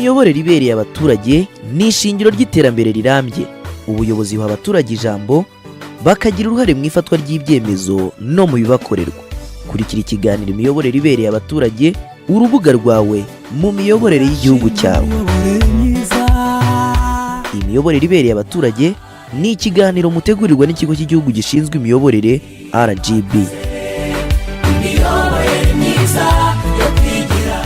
Imiyoborere ibereye abaturage ni ishingiro ry'iterambere rirambye. Ubuyobozi buha abaturage ijambo, bakagira uruhare mu ifatwa ry'ibyemezo no mu bibakorerwa. Kurikira ikiganiro Imiyoborere ibereye abaturage, urubuga rwawe mu miyoborere y'igihugu cyawe. Imiyoborere ibereye abaturage ni ikiganiro mutegurirwa n'Ikigo cy'Igihugu gishinzwe Imiyoborere, RGB. Imiyoborere myiza yo kwigira.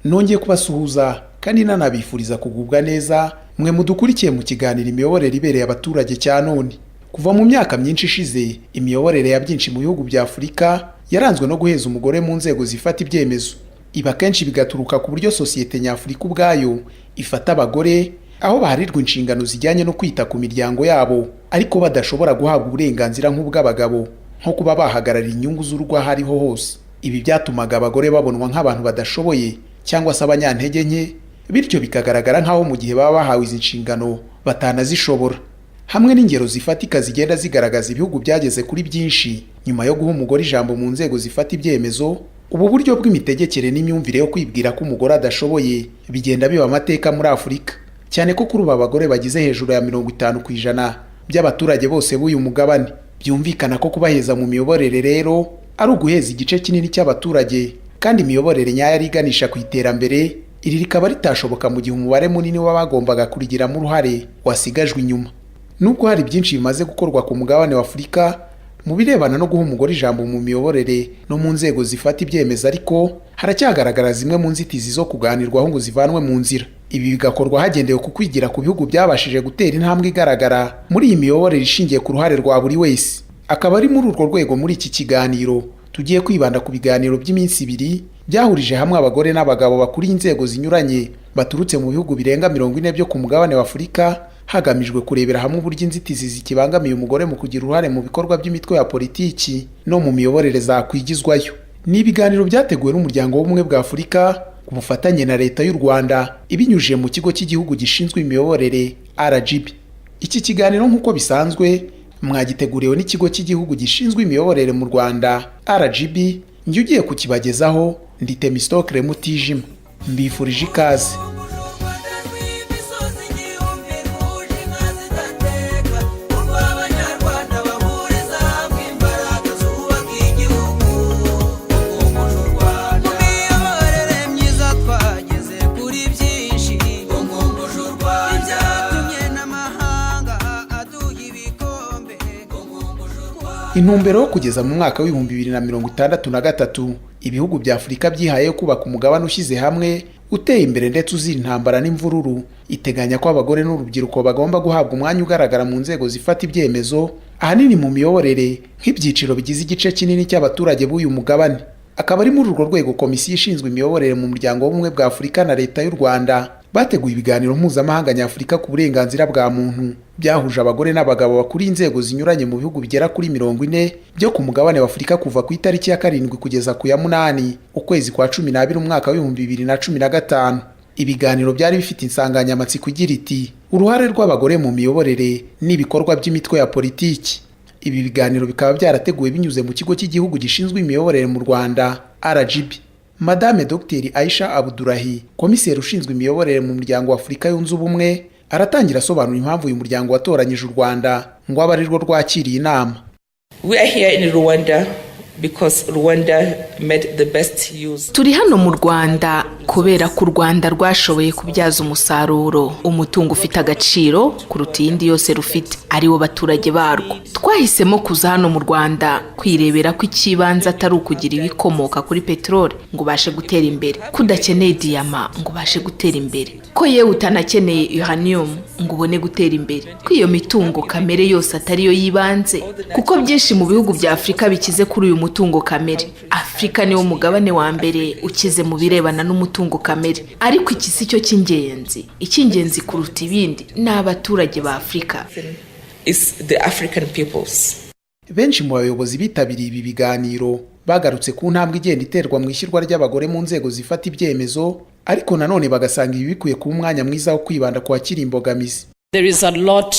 Nongeye kubasuhuza kandi nanabifuriza kugubwa neza, mwe mudukurikiye mu kiganiro Imiyoborere ibereye abaturage cya none. Kuva mu myaka myinshi ishize, imiyoborere ya byinshi mu bihugu bya Afurika yaranzwe no guheza umugore mu nzego zifata ibyemezo. Ibi akenshi bigaturuka ku buryo sosiyete nyafurika ubwayo ifata abagore, aho baharirwa inshingano zijyanye no kwita ku miryango yabo, ariko badashobora guhabwa uburenganzira nk'ubw'abagabo, nko kuba bahagararira inyungu z'urugo aho ariho hose. Ibi byatumaga abagore babonwa nk'abantu badashoboye cyangwa se abanyantege nke, bityo bikagaragara nk'aho mu gihe baba bahawe izi nshingano batanazishobora. Hamwe n'ingero zifatika zigenda zigaragaza ibihugu byageze kuri byinshi nyuma yo guha umugore ijambo mu nzego zifata ibyemezo, ubu buryo bw'imitegekere n'imyumvire yo kwibwira ko umugore adashoboye bigenda biba amateka muri Afurika, cyane ko kuri ubu abagore bagize hejuru ya 50% by'abaturage bose b'uyu mugabane. Byumvikana ko kubaheza mu miyoborere rero ari uguheza igice kinini cy'abaturage, kandi imiyoborere nyayo ari iganisha ku iterambere, iri rikaba ritashoboka mu gihe umubare munini w'abagombaga kurigiramo uruhare wasigajwe inyuma. Nubwo hari byinshi bimaze gukorwa ku mugabane wa Afurika mu birebana no guha umugore ijambo mu miyoborere no mu nzego zifata ibyemezo, ariko haracyagaragara zimwe mu nzitizi zo kuganirwaho ngo zivanwe mu nzira. Ibi bigakorwa hagendewe ku kwigira ku bihugu byabashije gutera intambwe igaragara muri iyi miyoborere ishingiye ku ruhare rwa buri wese. Akaba ari muri urwo rwego muri iki kiganiro tugiye kwibanda ku biganiro by'iminsi 2 byahurije hamwe abagore n'abagabo bakuriye inzego zinyuranye baturutse mu bihugu birenga 40 byo ku mugabane wa Afurika, hagamijwe kurebera hamwe uburyo inzitizi zikibangamiye umugore mu kugira uruhare mu bikorwa by'imitwe ya politiki no mu miyoborere zakwigizwayo. Ni ibiganiro byateguwe n'Umuryango w'Ubumwe bwa Afurika ku bufatanye na Leta y'u Rwanda ibinyujije mu Kigo cy'Igihugu gishinzwe Imiyoborere, RGB. Iki kiganiro, nk'uko bisanzwe, mwagiteguriwe n'Ikigo cy'Igihugu gishinzwe Imiyoborere mu Rwanda, RGB. Njye ugiye kukibagezaho ndi Temistokre Mutijima, mbifurije ikaze. Rwanda rw'imisozi igihumbi, rwuje inka zidateka, urw'Abanyarwanda bahuriza hamwe imbaraga zubaka igihugu. Umuco u Rwanda, mu miyoborere myiza twageze kuri byinshi. Umuco u Rwanda, ibyatumye n'amahanga aduha ibikombe. Umuco u Rwanda. Intumbero yo kugeza mu mwaka w'2063 ibihugu bya Afurika byihaye yo kubaka umugabane ushyize hamwe, uteye imbere ndetse uzira intambara n'imvururu, iteganya ko abagore n'urubyiruko bagomba guhabwa umwanya ugaragara mu nzego zifata ibyemezo, ahanini mu miyoborere, nk'ibyiciro bigize igice kinini cy'abaturage b'uyu mugabane. Akaba ari muri urwo rwego Komisiyo ishinzwe Imiyoborere mu Muryango w'Ubumwe bwa Afurika na Leta y'u Rwanda bateguye ibiganiro mpuzamahanga nyafurika ku burenganzira bwa muntu, byahuje abagore n'abagabo bakuriye inzego zinyuranye mu bihugu bigera kuri 40 byo ku mugabane wa Afurika, kuva ku itariki ya 7 kugeza ku ya 8 ukwezi kwa 12 umwaka w'2015. Ibiganiro byari bifite insanganyamatsiko igira iti: "Uruhare rw'abagore mu miyoborere n'ibikorwa by'imitwe ya politiki." Ibi biganiro bikaba byarateguwe binyuze mu Kigo cy'Igihugu gishinzwe Imiyoborere mu Rwanda, RGB. Madame Dr Aisha Abdurahi, komiseri ushinzwe imiyoborere mu Muryango wa Afurika Yunze Ubumwe, aratangira asobanura impamvu uyu muryango watoranyije u Rwanda ngo abe arirwo rwakiriye inama. We are here in Rwanda because Rwanda made the best use. Turi hano mu Rwanda kubera ko u Rwanda rwashoboye kubyaza umusaruro umutungo ufite agaciro kuruta iyindi yose rufite, ari wo baturage barwo. Twahisemo kuza hano mu Rwanda kwirebera ko icy'ibanze atari ukugira ibikomoka kuri peteroli ngo ubashe gutera imbere, ko udakeneye diyama ngo ubashe gutera imbere, ko yewe utanakeneye uranium ngo ubone gutera imbere, ko iyo mitungo kamere yose atari yo y'ibanze, kuko byinshi mu bihugu bya Afurika bikize kuri uyu mutungo kamere. Afurika niwo mugabane wa mbere ukize mu birebana n'umutungo kamere, ariko iki si cyo cy'ingenzi. Icy'ingenzi kuruta ibindi ni abaturage ba Afurika. Is the African peoples. Benshi mu bayobozi bitabiriye ibi biganiro bagarutse ku ntambwe igenda iterwa mu ishyirwa ry'abagore mu nzego zifata ibyemezo, ariko nanone bagasanga ibi bikwiye kuba umwanya mwiza wo kwibanda ku hakiri imbogamizi. There is a lot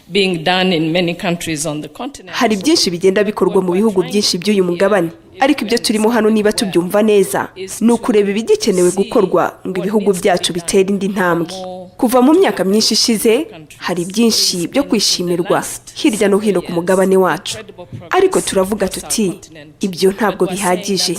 being done in many countries on the continent. Hari byinshi bigenda bikorwa mu bihugu byinshi by'uyu mugabane. Ariko ibyo turimo hano, niba tubyumva neza, ni ukureba ibigikenewe gukorwa ngo ibihugu byacu bitere indi ntambwe. Kuva mu myaka myinshi ishize hari byinshi byo kwishimirwa hirya no hino ku mugabane wacu, ariko turavuga tuti: ibyo ntabwo bihagije,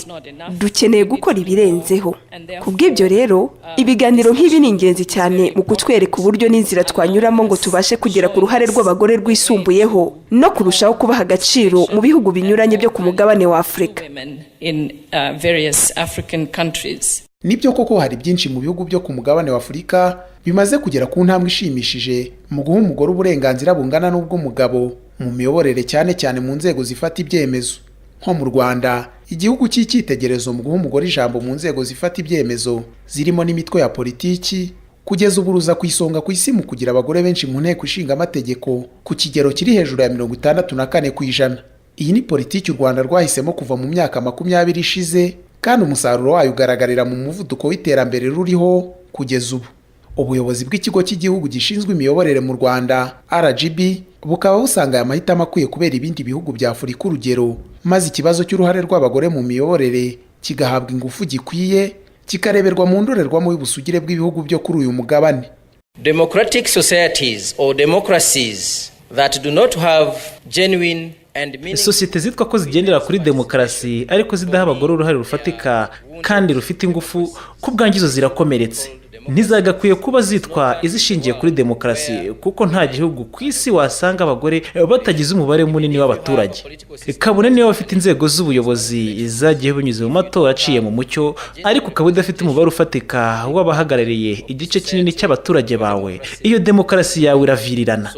dukeneye gukora ibirenzeho. Ku bw'ibyo rero, ibiganiro nk'ibi ni ingenzi cyane mu kutwereka uburyo n'inzira twanyuramo ngo tubashe kugera ku ruhare rw'abagore rwisumbuyeho no kurushaho kubaha agaciro mu bihugu binyuranye byo ku mugabane wa Afurika. Women in various African countries. Nibyo koko, hari byinshi mu bihugu byo ku mugabane wa Afurika bimaze kugera ku ntambwe ishimishije mu guha umugore uburenganzira bungana n'ubw'umugabo mu miyoborere, cyane cyane mu nzego zifata ibyemezo. Nko mu Rwanda, igihugu cy'icyitegererezo mu guha umugore ijambo mu nzego zifata ibyemezo zirimo n'imitwe ya politiki, kugeza ubu ruza ku isonga ku isi mu kugira abagore benshi mu Nteko Ishinga Amategeko ku kigero kiri hejuru ya 64%. Iyi ni politiki u Rwanda rwahisemo kuva mu myaka 20 ishize, kandi umusaruro wayo ugaragarira mu muvuduko w'iterambere ruriho kugeza ubu. Ubuyobozi bw'Ikigo cy'Igihugu gishinzwe Imiyoborere mu Rwanda, RGB, bukaba busanga aya mahitamo akwiye kubera ibindi bihugu bya Afurika urugero, maze ikibazo cy'uruhare rw'abagore mu miyoborere kigahabwa ingufu gikwiye, kikareberwa mu ndorerwamo y'ubusugire bw'ibihugu byo kuri uyu mugabane. Democratic societies or democracies that do not have genuine and meaningful Sosiyete zitwa ko zigendera kuri demokarasi ariko zidaha abagore uruhare rufatika kandi rufite ingufu, ku bwanjye izo zirakomeretse, ntizagakwiye kuba zitwa izishingiye kuri demokarasi, kuko nta gihugu ku isi wasanga abagore batagize umubare munini w'abaturage, kabone niba bafite inzego z'ubuyobozi zagiye binyuze mu matora aciye mu mucyo, ariko ukaba udafite umubare ufatika w'abahagarariye igice kinini cy'abaturage bawe, iyo demokarasi yawe iravirirana.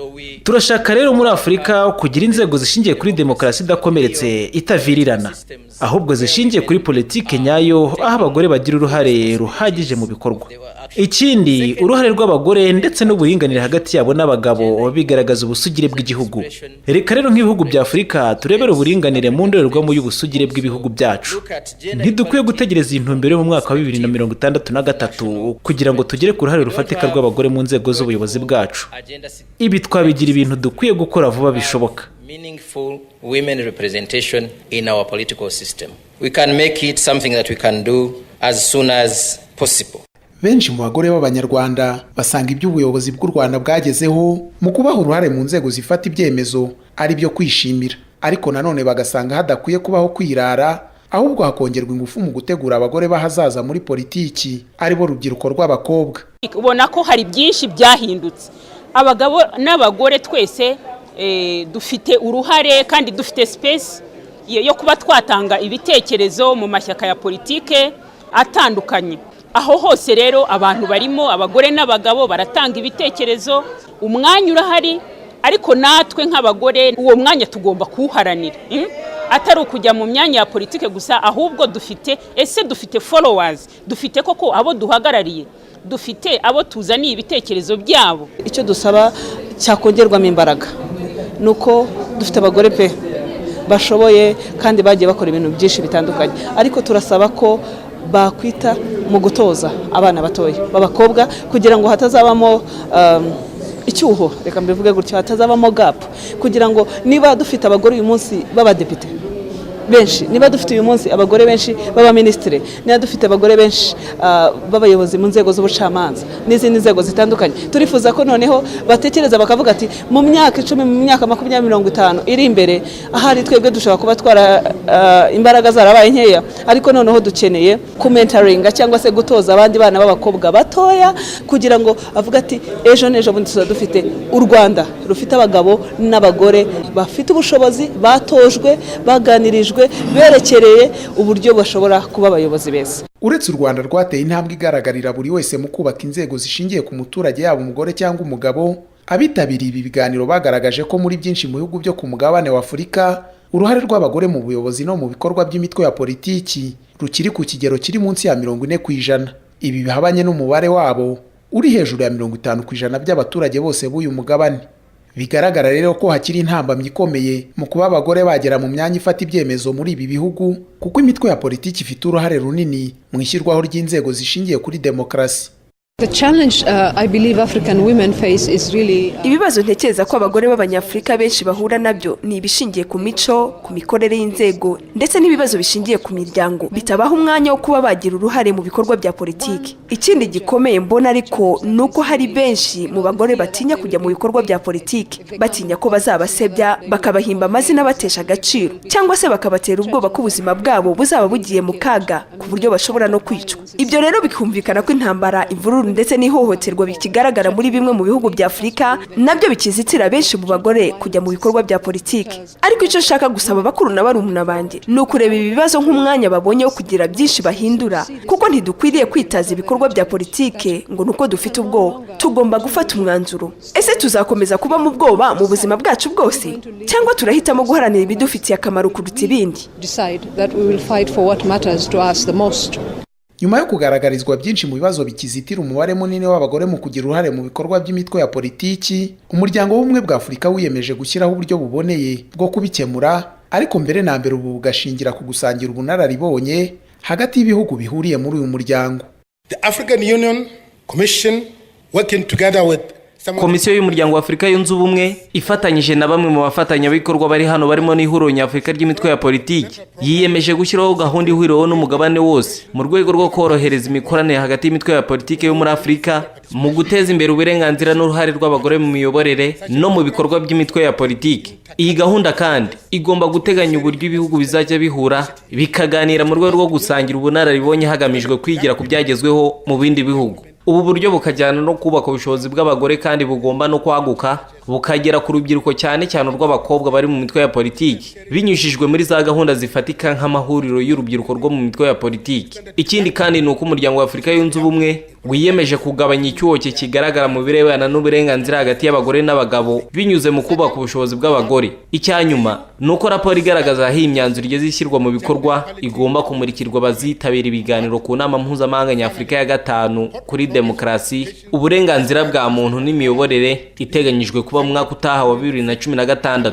Turashaka rero muri Afurika kugira inzego zishingiye kuri demokarasi idakomeretse, itavirirana, ahubwo zishingiye kuri politiki nyayo, aho abagore bagira uruhare ruhagije mu bikorwa. Ikindi, uruhare rw'abagore ndetse n'uburinganire hagati yabo n'abagabo bigaragaza ubusugire bw'igihugu. Reka rero nk'ibihugu bya Afurika turebere uburinganire mu ndorerwamo y'ubusugire bw'ibihugu byacu. Ntidukwiye gutegereza iyi ntumbero yo mu mwaka wa 2063 kugira ngo tugere ku ruhare rufatika rw'abagore mu nzego z'ubuyobozi bwacu. Ibi twabigira ibintu dukwiye gukora vuba bishoboka. Meaningful women representation in our political system. We can make it something that we can do as soon as possible. Benshi mu bagore b'Abanyarwanda basanga ibyo ubuyobozi bw'u Rwanda bwagezeho mu kubaha uruhare mu nzego zifata ibyemezo ari byo kwishimira, ariko nanone bagasanga hadakwiye kubaho kwirara, ahubwo hakongerwa ingufu mu gutegura abagore b'ahazaza muri politiki, aribo rubyiruko rw'abakobwa. Ubona ko hari byinshi byahindutse. Abagabo n'abagore twese dufite uruhare kandi dufite space yo kuba twatanga ibitekerezo mu mashyaka ya politike atandukanye. Aho hose rero abantu barimo, abagore n'abagabo, baratanga ibitekerezo, umwanya urahari, ariko natwe nk'abagore uwo mwanya tugomba kuwuharanira, Atari ukujya mu myanya ya politike gusa, ahubwo dufite, ese dufite followers? Dufite koko abo duhagarariye? Dufite abo tuzaniye ibitekerezo byabo? Icyo dusaba cyakongerwamo imbaraga ni uko dufite abagore pe bashoboye kandi bagiye bakora ibintu byinshi bitandukanye, ariko turasaba ko bakwita mu gutoza abana batoya b'abakobwa kugira ngo hatazabamo icyuho, reka mbivuge gutyo, hatazabamo gap, kugira ngo niba dufite abagore uyu munsi b'abadepite benshi, niba dufite uyu munsi abagore benshi b'abaminisitiri, niba dufite abagore benshi b'abayobozi mu nzego z'ubucamanza n'izindi nzego zitandukanye, turifuza ko noneho batekereza bakavuga ati: mu myaka 10, mu myaka 20, 50 iri imbere, ahari twebwe dushobora kuba twara imbaraga zarabaye nkeya, ariko noneho dukeneye kumentoringa cyangwa se gutoza abandi bana b'abakobwa batoya, kugira ngo avuge ati: ejo n'ejo bundi tuzaba dufite u Rwanda rufite abagabo n'abagore bafite ubushobozi, batojwe, baganirijwe, berekereye uburyo bashobora kuba abayobozi beza. Uretse u Rwanda rwateye intambwe igaragarira buri wese mu kubaka inzego zishingiye ku muturage, yaba umugore cyangwa umugabo, abitabiriye ibi biganiro bagaragaje ko muri byinshi mu bihugu byo ku mugabane wa Afurika uruhare rw'abagore mu buyobozi no mu bikorwa by'imitwe ya politiki rukiri ku kigero kiri munsi ya 40%. Ibi bihabanye n'umubare wabo uri hejuru ya 50% by'abaturage bose b'uyu mugabane. Bigaragara rero ko hakiri intambamyi ikomeye mu kuba abagore bagera mu myanya ifata ibyemezo muri ibi bihugu, kuko imitwe ya politiki ifite uruhare runini mu ishyirwaho ry'inzego zishingiye kuri demokarasi. The challenge I believe African women face is really Ibibazo ntekereza ko abagore b'Abanyafurika benshi bahura nabyo ni ibishingiye ku mico, ku mikorere y'inzego, ndetse n'ibibazo bishingiye ku miryango bitabaha umwanya wo kuba bagira uruhare mu bikorwa bya politiki. Ikindi gikomeye mbona ariko ni uko hari benshi mu bagore batinya kujya mu bikorwa bya politiki, batinya ko bazabasebya, bakabahimba amazina batesha agaciro, cyangwa se bakabatera ubwoba ko ubuzima bwabo buzaba bugiye mu kaga ku buryo bashobora no kwicwa. Ibyo rero bikumvikana ko intambara, imvururu ndetse n'ihohoterwa bikigaragara muri bimwe mu bihugu bya Afurika nabyo bikizitira benshi mu bagore kujya mu bikorwa bya politiki. Ariko icyo nshaka gusaba bakuru na barumuna banjye ni ukureba ibi bibazo nk'umwanya babonye wo kugira byinshi bahindura, kuko ntidukwiriye kwitaza ibikorwa bya politiki ngo ni uko dufite ubwoba. Tugomba gufata umwanzuro: ese tuzakomeza kuba mu bwoba mu buzima bwacu bwose, cyangwa turahitamo guharanira ibidufitiye akamaro kuruta ibindi? Decide that we will fight for what matters to us the most. Nyuma yo kugaragarizwa byinshi mu bibazo bikizitira umubare munini w'abagore mu kugira uruhare mu bikorwa by'imitwe ya politiki, Umuryango w'Ubumwe bwa Afurika wiyemeje gushyiraho uburyo buboneye bwo kubikemura, ariko mbere na mbere ubu bugashingira ku gusangira ubunararibonye hagati y'ibihugu bihuriye muri uyu muryango. The African Union Commission, working together with some of Komisiyo y'Umuryango wa Afurika Yunze Ubumwe ifatanyije na bamwe mu bafatanyabikorwa bari hano, barimo n'Ihuriro Nyafurika ry'Imitwe ya Politiki, yiyemeje gushyiraho gahunda ihuriweho n'umugabane wose mu rwego rwo korohereza imikoranire hagati y'imitwe ya politiki yo muri Afurika mu guteza imbere uburenganzira n'uruhare rw'abagore mu miyoborere no mu bikorwa by'imitwe ya politiki. Iyi gahunda kandi igomba guteganya uburyo ibihugu bizajya bihura bikaganira mu rwego rwo gusangira ubunararibonye, hagamijwe kwigira ku byagezweho mu bindi bihugu. Ubu buryo bukajyana no kubaka ubushobozi bw'abagore, kandi bugomba no kwaguka bukagera ku rubyiruko, cyane cyane urw'abakobwa bari mu mitwe ya politiki, binyujijwe muri za gahunda zifatika nk'amahuriro y'urubyiruko rwo mu mitwe ya politiki. Ikindi kandi ni uko Umuryango wa Afurika Yunze Ubumwe wiyemeje kugabanya icyuho kigaragara mu birebana n'uburenganzira hagati y'abagore n'abagabo binyuze mu kubaka ubushobozi bw'abagore. Icya nyuma ni uko raporo igaragaza aho iyi myanzuro igeze ishyirwa mu bikorwa igomba kumurikirwa abazitabira ibiganiro ku nama mpuzamahanga nyafurika ya gatanu kuri demokarasi, uburenganzira bwa muntu n'imiyoborere, iteganyijwe kuba mu mwaka utaha wa 2016.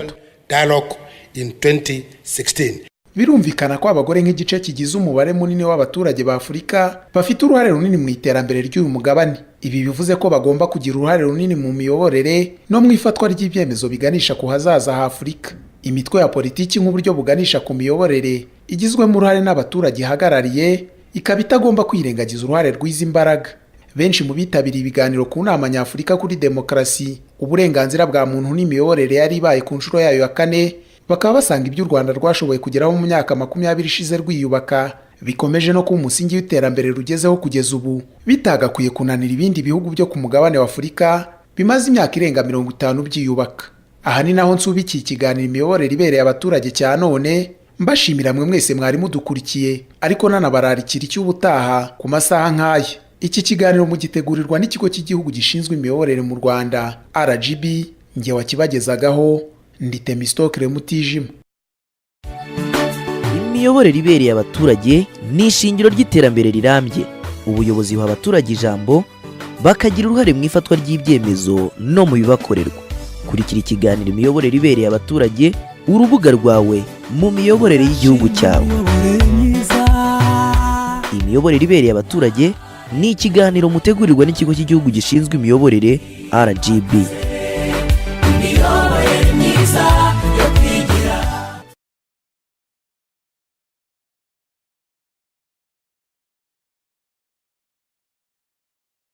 Dialogue in 2016. Birumvikana ko abagore, nk'igice kigize umubare munini w'abaturage ba Afurika, bafite uruhare runini mu iterambere ry'uyu mugabane. Ibi bivuze ko bagomba kugira uruhare runini mu miyoborere no mu ifatwa ry'ibyemezo biganisha ku hazaza ha Afurika. Imitwe ya politiki, nk'uburyo buganisha ku miyoborere igizwemo uruhare n'abaturage ihagarariye, ikaba itagomba kwirengagiza uruhare rw'izi mbaraga. Benshi mu bitabiriye ibiganiro ku nama nyafurika kuri demokarasi, uburenganzira bwa muntu n'imiyoborere yari ibaye ku nshuro yayo ya kane, bakaba basanga ibyo u Rwanda rwashoboye kugeraho mu myaka 20 ishize rwiyubaka, bikomeje no kuba umusingi w'iterambere rugezeho kugeza ubu, bitagakwiye kunanira ibindi bihugu byo ku mugabane wa Afurika bimaze imyaka irenga 50 byiyubaka. Aha ni naho nsubikiye ikiganiro Imiyoborere Ibereye Abaturage cya none, mbashimira mwe mwese mwari mudukurikiye, ariko nanabararikira icy'ubutaha ku masaha nk'aya. Iki kiganiro mugitegurirwa n'Ikigo cy'Igihugu gishinzwe Imiyoborere mu Rwanda, RGB. Njye wakibagezagaho ndi Temistokire Mutijima. Imiyoborere ibereye abaturage ni ishingiro ry'iterambere rirambye. Ubuyobozi buha abaturage ijambo, bakagira uruhare mu ifatwa ry'ibyemezo no mu bibakorerwa. Kurikira ikiganiro Imiyoborere Ibereye Abaturage, urubuga rwawe mu miyoborere y'igihugu cyawe. Imiyoborere Ibereye Abaturage ni ikiganiro mutegurirwa n'Ikigo cy'Igihugu gishinzwe Imiyoborere, RGB. Imiyoborere myiza.